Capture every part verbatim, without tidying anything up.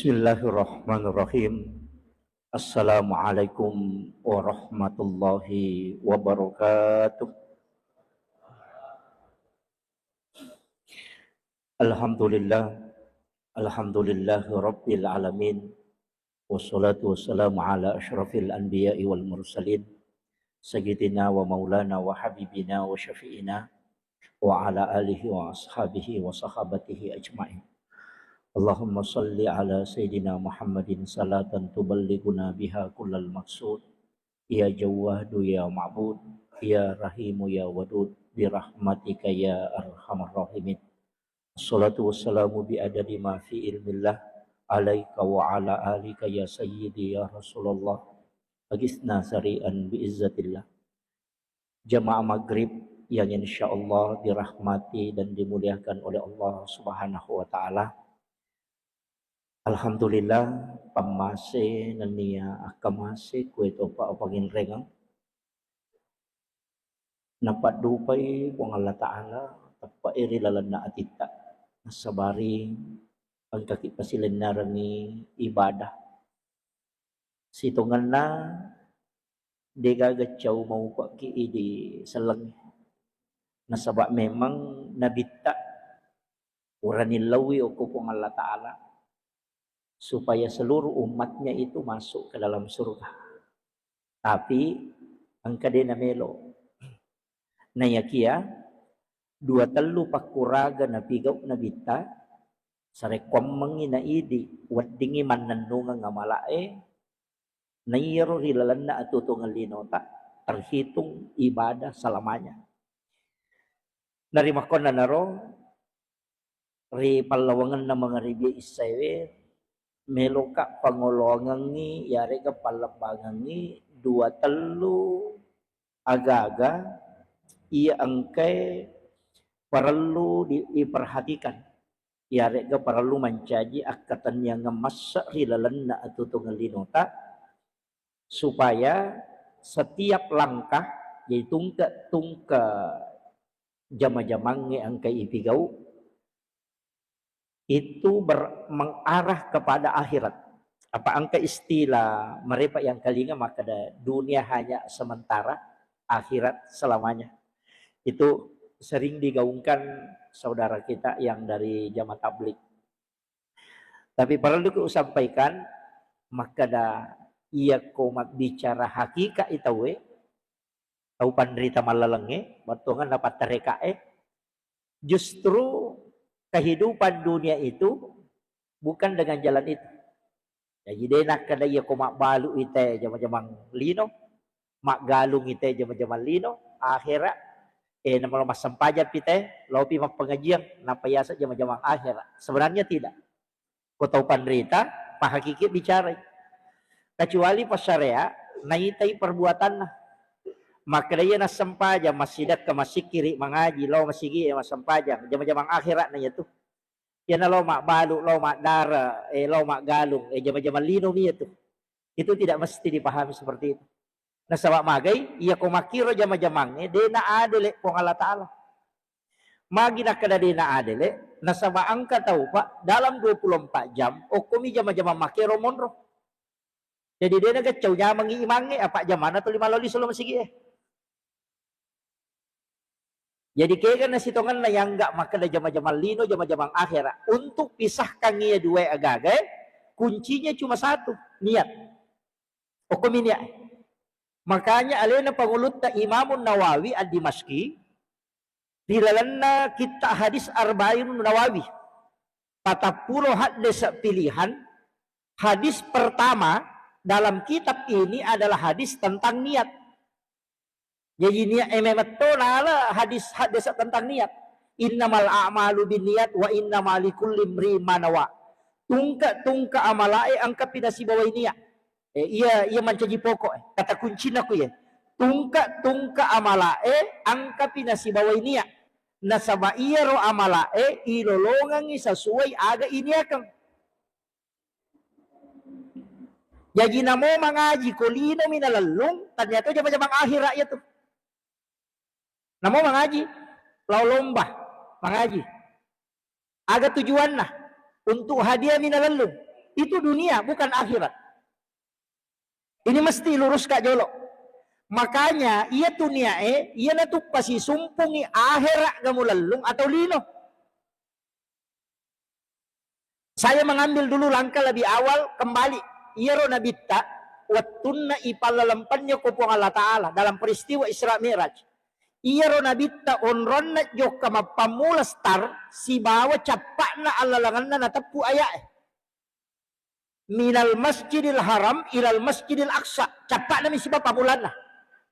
Bismillahirrahmanirrahim. Assalamualaikum warahmatullahi wabarakatuh. Alhamdulillah. Alhamdulillahi rabbil alamin. Wassalatu wassalamu ala asyrafil anbiya'i wal mursalin, sayyidina wa maulana wa habibina wa syafi'ina wa ala alihi wa ashabihi wa sahabatihi ajma'in. Allahumma salli ala sayyidina Muhammadin salatan tuballighuna biha kullal maqsud. Ya Jawwadu ya Ma'bud, ya Rahimu ya Wadud, birahmatika ya arhamar rahimin. Assalatu wassalamu bi adadi ma fi ilmillah alaika wa ala alika ya sayyidi ya Rasulullah. Agisna sari'an bi izzatillah. Jamaah maghrib yang insyaallah dirahmati dan dimuliakan oleh Allah Subhanahu wa taala. Alhamdulillah, pammase nennia akkamase kuetopa apanginrengeng. Napaddupai Puang Allah Ta'ala, teppe'i ri lalenna atitta, nassabari engkaki pasilennerengngi ibadah. Sitongenna degaga cau maupe'ki idi sellengnge. Nasaba memang nabitta urani laui okko Puang Allah Ta'ala supaya seluruh umatnya itu masuk ke dalam surga. Tapi engka de namelo. Nayakia dua tellu pakkuraga napigau nabitta, sarekkuammengngi naidi weddingngi mannennungeng amalae, naiyaro ri lalenna atuo-tuongeng linota terhitung ibadah selamanya. Narimakkuannanaro ri pallawangenna mangaribi issaewe, meloka pangoloangengngi yarega pallebbangengngi dua tellu aga-aga iya engkae parellu di-, diperhatikan, yarega parellu mancaji akkatenniangeng masse ri lalenna atuo-tuongeng linota, supaya setiap langkah, jadi tungke-tungke jama-jamangnge engka ipigau itu ber-, mengarah kepada akhirat. Apa engka istilah merepa yang kalinga makkeda dunia hanya sementara, akhirat selamanya. Itu sering digaungkan saudara kita yang dari jamaah tabligh. Tapi parelluki usampaikan, makkeda iyakko mabbicara hakikat i tauwe, tau panrita mallalengnge, battuangenna pattarekae, justru kehidupan dunia itu bukan dengan jalan itu. Jaji de nakkeda iyako mabbalu ite jama-jamang lino, maggalung ite jama-jamang lino, akhera, eh, namalo massempajang pi te, lopi mappengajiang, nappa yaseng jama-jamang akhera. Sebenarnya tidak. Ko tau panrita, pahakiki bicarai. Kecuali passarea, naitai perbuatanna. Makkeda iya nassempajang, massidekka, massikkiri, mangaji, lao masigi, eh, massempajang, jama-jamang akhera na iyatu. Iyana lao mabbalu, lao maddare, eh, lao maggalung, eh, jama-jamang lino mi iyatu. Itu tidak mesti dipahami seperti itu. Nasaba magai, iyako makkiro jama-jamangnge, de naadele Puang Allah Ta'ala. Magi nakkeda de naadele, nasaba engka tau, Pak, dalam dua puluh empat jam, okkomi jama-jamang makkiro monro. Jadi de nageccau nyamangi imangnge, apa jamana tuli maloli solo masigi e. Jadi kega nasitongenna yang enggak makkeda jama-jamang lino, jama-jamang akhera. Untuk pisahkan iya dua agagae, kuncinya cuma satu, niat. Okkomi niat. Makanya alena pangulutta Imamun Nawawi Ad-Dimashqi, ri lalenna kitta hadis Arba'in Nawawi, patappulo haddese pilihan, hadis pertama dalam kitab ini adalah hadis tentang niat. Jaji niat e memetto nala hadis, hadis tentang niat. Innamal a'malu binniyat wa innama likulli imri'in ma nawa. Tungke-tungke amalae engkapi nasibawai niat. Eh, iya, iya mancaji pokok, eh. Kata kuncina ku iya. Tungke-tungke amalae engkapi nasibawai niat. Nasaba iyaro amalae ilolongengngi sesuai aga iniakeng. Jaji namo mangaji ko linomi nalellung, ternyata jama-jamang akhera iyatu. Namo mangaji, lao lomba, mangaji. Aga tujuanna? Untuk hadiah mi nalellung. Itu dunia, bukan akhirat. Ini mesti luruskan jolo. Makanya, iya tu niae, iya natu pasisumpungi akhirat ga mulellung atau lino. Saya mengambil dulu langkah lebih awal kembali. Iyaro nabitta, wettunna ipallalempenni ko Puang Allah Ta'ala dalam peristiwa Isra Mi'raj. Iyaro nabitta onronna jokka mappammula star sibawa cappa'na allalengenna nateppu aya'e. Minal Masjidil Haram ilal Masjidil Aqsa. Cappa'na mi siba pammulanna.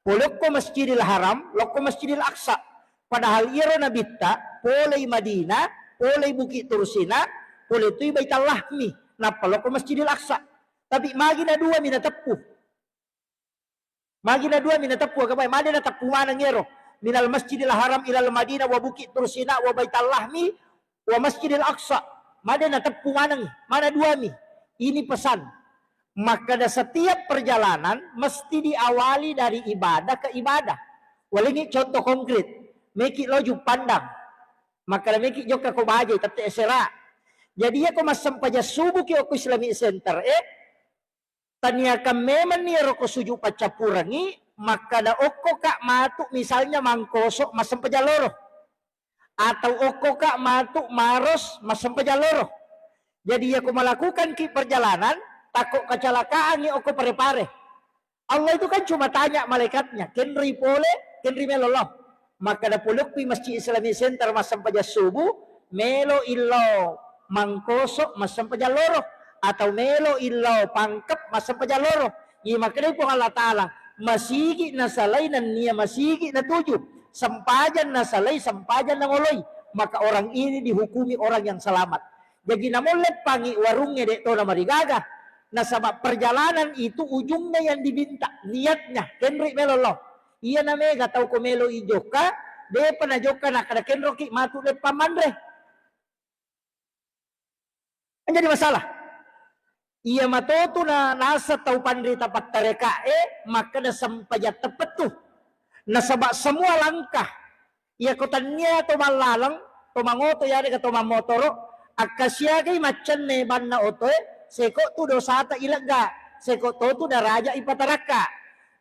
Pole okko Masjidil Haram, lokko Masjidil Aqsa. Padahal iyaro nabitta, polei Madinah, polei Bukit Tursina, pole tui Baitul Lahmi. Nappa lokko Masjidil Aqsa. Tapi magi na dua mi nateppu. Magi na dua mi nateppu, aga bae, made nateppu maneng iyaro. Minal Masjidil Haram ilal Madinah wa Bukit Tursina wa Baitul Lahmi wa Masjidil Aqsa. Made nateppu maneng, mana dua mi. Ini pesan. Makkeda setiap perjalanan mesti diawali dari ibadah ke ibadah. Walengngi contoh konkret. Meki lo Juppandang. Makkeda meki jokka ko Baja, tette esera. Jadi iyako massempajang subuh ki okko Islamic Center, eh, taniakan memenni ero ko sujud paccappurengngi, makkeda okko ka matu misalnya Mangkoso massempajang loro, atau okko ka matu Maros massempajang loro. Jadi iyako malakukan ki perjalanan, takko kecelakaan ni okko Pare-Pare. Allah itu kan cuma tanya malaikatnya, kenri pole, kenri melo lo. Makkeda pole okko Masjid Islamic Center massempajang subuh, melo illo Mangkoso massempajang loro, atau melo illo Pangkep massempajang loro. Iya makkeda Puang Allah Ta'ala, masigi nasalai nennia masigi natuju, sempajang nasalai sempajang nangoloi, maka orang ini dihukumi orang yang selamat. Jadi namolle pangi warungnge dek to namarigaga. Nasaba perjalanan itu ujungnya yang diminta, niatnya, kenri melo lo. Iya na mega tau ko melo i jokka, depa na jokka nakkeda kenroki matu leppa manre. Kan jadi masalah. Iya matotu na nasa tau panrita pattarekae makkeda sempajang teppettu. Nasaba semua langkah, iyako tannia to mallaleng, to mangoto yarega to mammotoro, akkasiagai maccenne banna otoe, seko tu dosata ilegga, seko to tu daraja ipatarakka.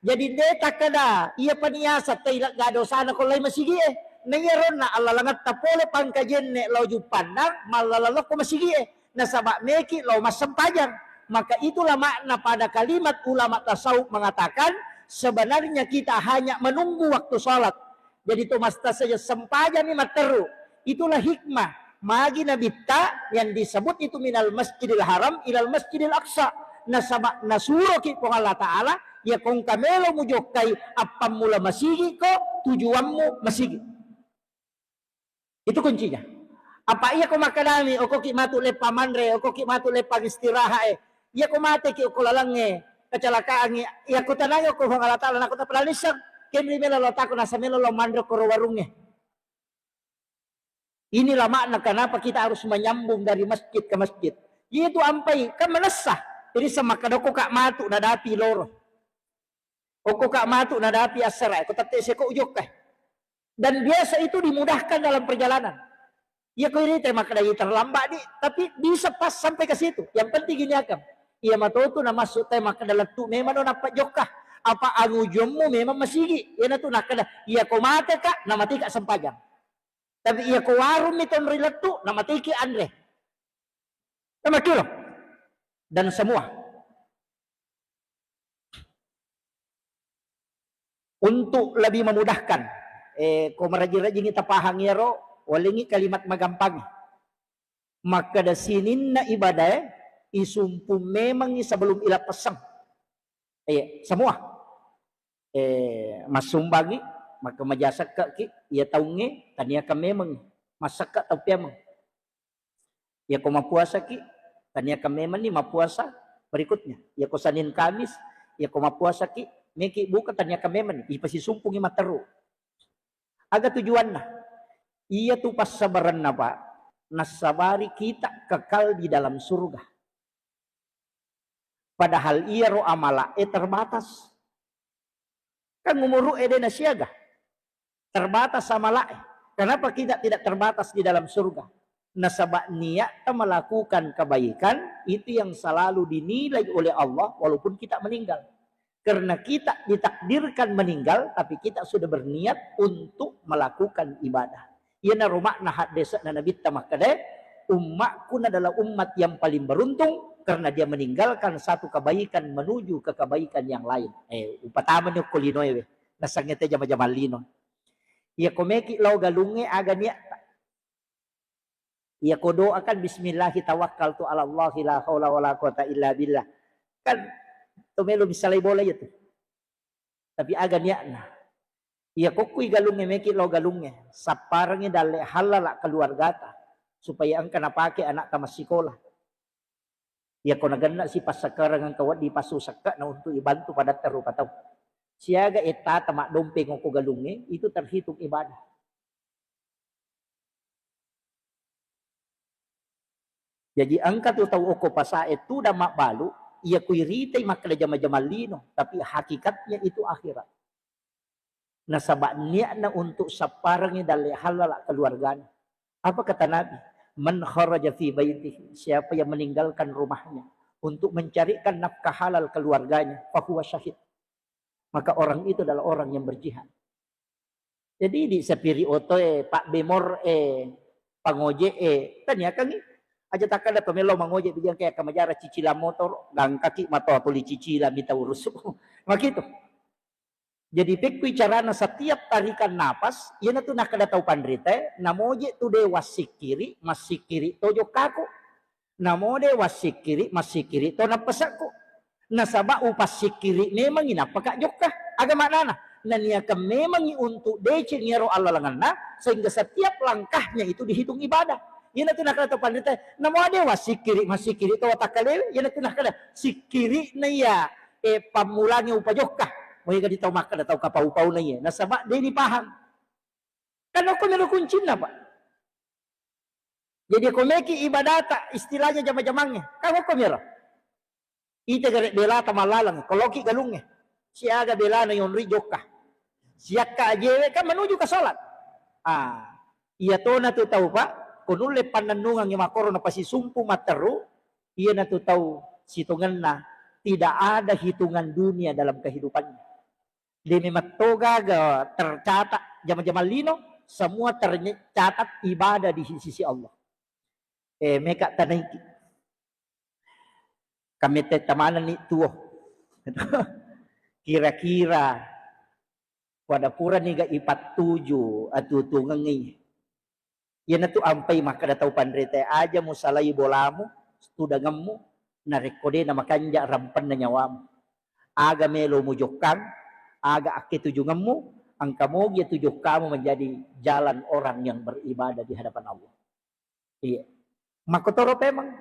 Jadi de takkeda iya paniasa tei legga dosana ko lai masigie. Na iya ronna allalengetta pole pangkajenne lao Juppandang, mallaleng lokko masigie. Nasaba meki lao massempajang. Maka itulah makna pada kalimat ulama tasawuf mengatakan, sebenarnya kita hanya menunggu waktu sholat. Jadi to masta saja sempajang ni matteru. Itulah hikmah. Magi nabitta yang disebut itu minal Masjidil Haram ilal Masjidil Aqsa. Nasaba nasuroki Puang Allah Ta'ala, ya kongka melo mujokkai appammula masigi ko tujuanmu masigi. Itu kuncinya. Apa iya ko makkedami, okoki matu leppa manre, okoki matu leppa istirahat e. Iya ko mateki okko lalengnge, kecelakaangngi, iya ko tanangi okko Puang Allah Ta'ala, nako tapalani isseng, kenri melo lo tako nasa melo lo manre koro warungnge. Inilah makna kenapa kita harus menyambung dari masjid ke masjid. Itu ampai, kan manessa. Jadi semakkeda okko ka matu nadapi loro. Okko ka matu nadapi assara, ko tette seko ujokka. Dan biasa itu dimudahkan dalam perjalanan. Iya ko irita makkeda terlambat di, tapi bisa pas sampai ke situ. Yang penting gini akan. Iya matotu na masuk te makkeda lettu memang no nappa jokka. Apa angujummu memang masigi. Iya natu nakkeda, iya ko mate ka, na mati ka sempajang. Tapi iya ko warung mi tonri lettu, na mati ki anre. Sama kilo. Dan semua. Untuk lebih memudahkan, eh, ko marajing-rajingi tapahang iyaro, walengngi kalimat magampangngi. Makkeda sininna ibadae, isumpung memangngi sebelum ilappessang. Iya, semua. Eh, massumbangi, maka majasekkaki, iya taungnge, taniakan memang, masakka tau piameng. Iya ko mapuasaki, taniakan memanni mapuasa berikutnya. Iya ko Senin Kamis, iya ko mapuasaki, meki buka taniakan memanni, ipasisumpungi matteru. Aga tujuanna? Iya tu passabarenna, Pak. Nassabari kita kekal di dalam surga. Padahal iyaro amala'e terbatas. Kan umuru'e de nasiaga. Terbatas amala'e. Kenapa kita tidak terbatas di dalam surga? Nasaba niatta melakukan kebaikan itu yang selalu dinilai oleh Allah walaupun kita meninggal. Karena kita ditakdirkan meninggal, tapi kita sudah berniat untuk melakukan ibadah. Iyanaro makna haddese'na Nabitta makkeda, "Ummakku adalah umat yang paling beruntung karena dia meninggalkan satu kebaikan menuju ke kebaikan yang lain." Eh, upatamani okko linoe we. Nasangnge te jama-jamang lino. Iya ko meki lao galungnge aga niatta. Iya ko doakan, "Bismillahi tawakkaltu ala Allahi la haula wala quwata illa billah." Kan to melo misalai bola iya tu. Tapi aga niatna. Iya kokkui galungnge meki lao galungnge, sapparengngi dalle hallala keluargata supaya engka napake anakta massikola. Iya ko nagenna si passakkareng engka wedding passu sekke'na untuk ibantu padatta rupa tau. Siaga ettata maddompeng okko galungnge, itu terhitung ibadah. Jaji engka tu tau okko pasae tudang mabbalu, iya kuiritai makkeda jama-jamang lino, tapi hakikatnya itu akhirat. Nasaba niatna untuk sapparengngi dalle hallala keluargana. Apa kata Nabi? "Man kharaja fi baitihi," siapa yang meninggalkan rumahnya untuk mencarikan nafkah halal keluarganya, fahuwa syahid. Maka orang itu adalah orang yang berjihad. Jadi di sapiri oto e, Pak Bemor e, pangoje e, taniakangi aja takkada to melo mangoje bijang kayak kemajara cicilan motor, gangkaki matoa tuli cicilan mita urusu. Makitu. Jadi pekkui carana setiap tarikan napas, iyanatu nakkeda tau panrita e, namoje tu de wassikkiri, massikkiri to jokkaku. Namo de wassikkiri, massikkiri to nappasekku. Nasaba upassikkiri memangi nappaka jokka. Aga maknana? Naniakan memangi untuk deceng iyaro allalengenna, sehingga setiap langkahnya itu dihitung ibadah. Iyanatu nakkeda tau panrita e, namo de wassikkiri, massikkiri to watakkalewe, iyanatu nakkeda sikkiri na iya, e, pammulangi upajokka. Moega di tau makkeda tau kapau-pau na iya. Nasaba de ni paham. Kan okko melo kuncinna, Pak. Jadi ko meki ibadata istilahnya jama-jamangnge, kan okko mero. Ite gare belata mallalang, ko loki galungnge. Siaga belana yonri jokka. Siakka ajewe kan menuju ke salat. Ah, iya tona tu tau, Pak, ko nulle pannennungangngi makkoro napasisumpu matteru, iyanatu tau sitongenna tidak ada hitungan dunia dalam kehidupannya. De memang to gaga tercatat jama-jamang lino, semua tercatat ibadah di sisi Allah. Eh, meka tanaiki. Kami tetta manenni tuo. Kira-kira pada purani ga ipattuju atutungengi. Iyanatu ampai makkeda tau panrita e, aja musalai bolamu, tudangemmu, narekko de namakanja rampenna nyawamu. Aga melo mujokkang, aga akketujungemmu, engka mogi tu jokkamu menjadi jalan orang yang beribadah di hadapan Allah. Iya. Makkotoro pemeng.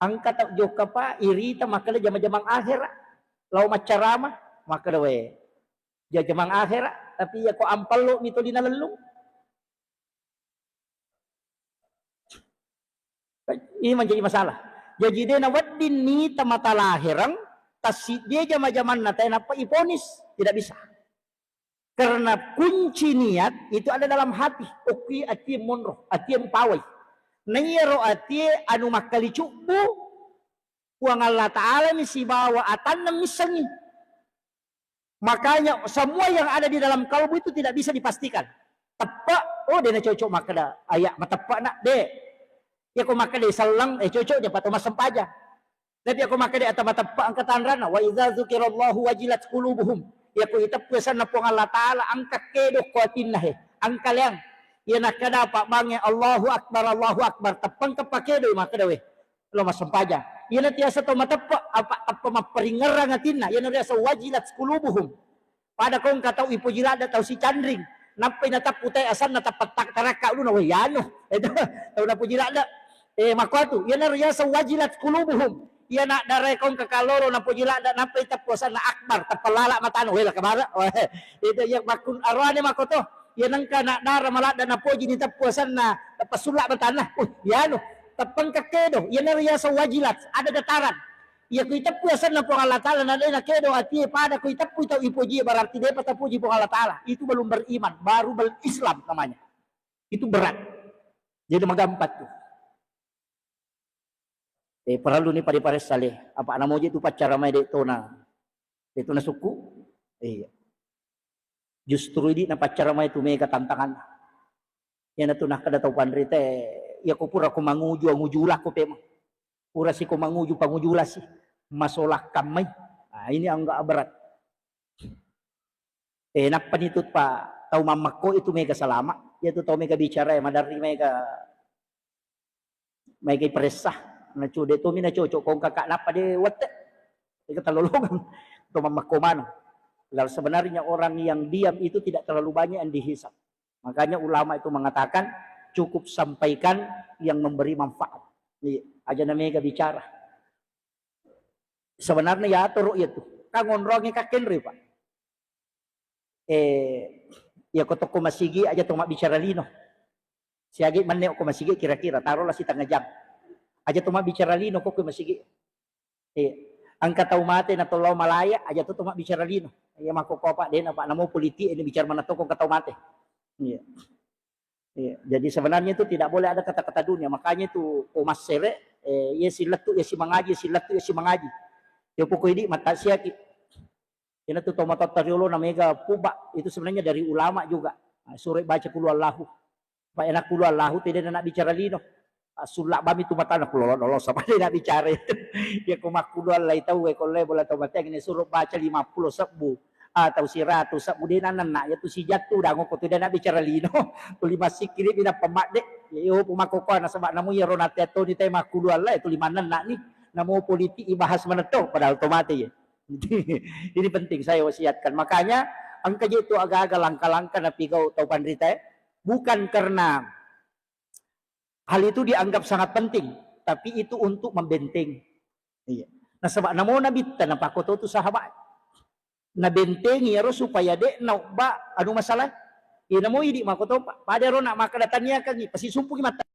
Engka tau jokka, Pak, irita makkeda jama-jamang akhera. Lao maccarama, makkeda we, jama-jamang akhera, tapi iya ko ampello mi tuli nalellung. Ini menjadi masalah. Jadi de nawedding nita mata lahereng, tassiddia jama-jamanna tae nappa iponis, tidak bisa. Karena kunci niat itu ada dalam hati. Okki atie monro, atie mpawai. Naiyaro atie anu makkali cubbu, Puang Allah Ta'ala mi sibawa atanna missengi. Makanya semua yang ada di dalam kalbu itu tidak bisa dipastikan. Teppe, oh, de nacocok makkeda aya mateppe na, de. Iya ko makkeda selleng, eh, cocok je pato massempajang. Tapi iya ko makkeda ata mateppe engka tanranna, "Wa idza dzukirallahu wajilat qulubuhum." Iya ko iteppu asenna Puang Allah Ta'ala engka kedo ko atinna he, engka leang. Iya nakkeda pabbangnge, "Allahu Akbar, Allahu Akbar," teppengka pakedo makkeda we. Lo massempajang. Iyana tiasa tau mateppe, apa teppe mapparingngerang atinna, iyana riaseng wajilat qulubuhum. Pada ko engka tau ipoji ladde tau sicanring, nappai natappu tae asenna tappa tak-, tarakka uluna, weh, iyanu. Itu tau napoji ladde. Eh, makkuatu, iyana riaseng wajilat qulubuhum. Iyana darae ko engka kalloro napoji ladde, nappai tappu asenna akbar, tappa lala matana, weh, lakka bara. Weh, itu iya makkun aroane makkoto. Iya nengka anak dara maladde napoji ni teppu asenna, tappa sulla matanna. Uh, iyanu, teppengka kedo, iyana riaseng wajilat, ada getaran. Iya ku iteppu asenna Puang Allah Ta'ala, na de nakedo atie pada ku iteppu tau ipoji, berarti depa tapoji Puang Allah Ta'ala. Itu belum beriman, baru bel-, Islam namanya. Itu berat. Jadi magampat tu. Eh, parellu ni pada paressa le. Apa namoje tu paccara mai de' tona. De' tona sukku. Iya. Justru idi na paccara mai tu mega tantangan. Iyana tu nakkeda tau panrita, iya ko pura ko manguju, anguju lako pema. Pura si ko manguju, panguju lasi. Masolah kammai. Nah, ini anggap berat. Eh, nappa ni tu pa tau mammekko itu mega salama. Iya tu tau mega bicara ya, maderri mega mega iparessa. Nacu de' tomi nacocok kong kakak nappa de' wette. Ega talolongang. To mammekko maneng. Padahal sebenarnya orang yang diam itu tidak terlalu banyak yang dihisab. Makanya ulama itu mengatakan cukup sampaikan yang memberi manfaat. Iya, aja na mega bicara. Sebenarnya ya atoro iya tu. Kan ngonrongi kakkenre, Pak. Eh, iya ko tokko masigi aja to mabbicara lino. Siagi menne ko masigi kira-kira taruhlah setengah jam. Aja to mabbicara lino ko ko masigi. Eh, engka tau mate na tolao malaya aja to to mabbicara lino. Iya mako ko apa dena Pak namo politik ini bicara mana toko engka tau mate. Iya. Iya, jadi sebenarnya itu tidak boleh ada kata-kata dunia. Makanya itu ko massere, eh, iya silettu, iya si mangaji, silettu, iya si mangaji. Ya pokok ini mata siaki. Ina tu tomatoatta riolo na mega puba itu sebenarnya dari ulama juga. Nah, sure baca kulu Allahu. Pak enak kulu Allahu tidak nak bicara lino. Sulla bami tu matana kulu Allah sama tidak bicara itu. Ya ko makkulu Allah tahu ko le bola tau mate ini suruh baca lima puluh sebbu atau siratu sebbu de nanna ya tu sijattu dango ko tu de nak bicara lino. Tuli masikiri bina pemadde. Ya yo pemako ko nasaba namu ya ronate atau ni tema kulu Allah itu lima nanna ni. Namo politik ibahas menetto padahal tomate ya. Ini penting saya wasiatkan. Makanya engka je tu aga-aga langkah-langkah napigau tau panrita, eh. Bukan karena hal itu dianggap sangat penting, tapi itu untuk membentengi. Iya. Nasaba namo nabitta napakoto tu sahabat. Nabentengi iyaro supaya de naobba anu masalah. Iya namo idi makoto pa-, pada ro nak makkeda taniakangi, pasisumpuki mata.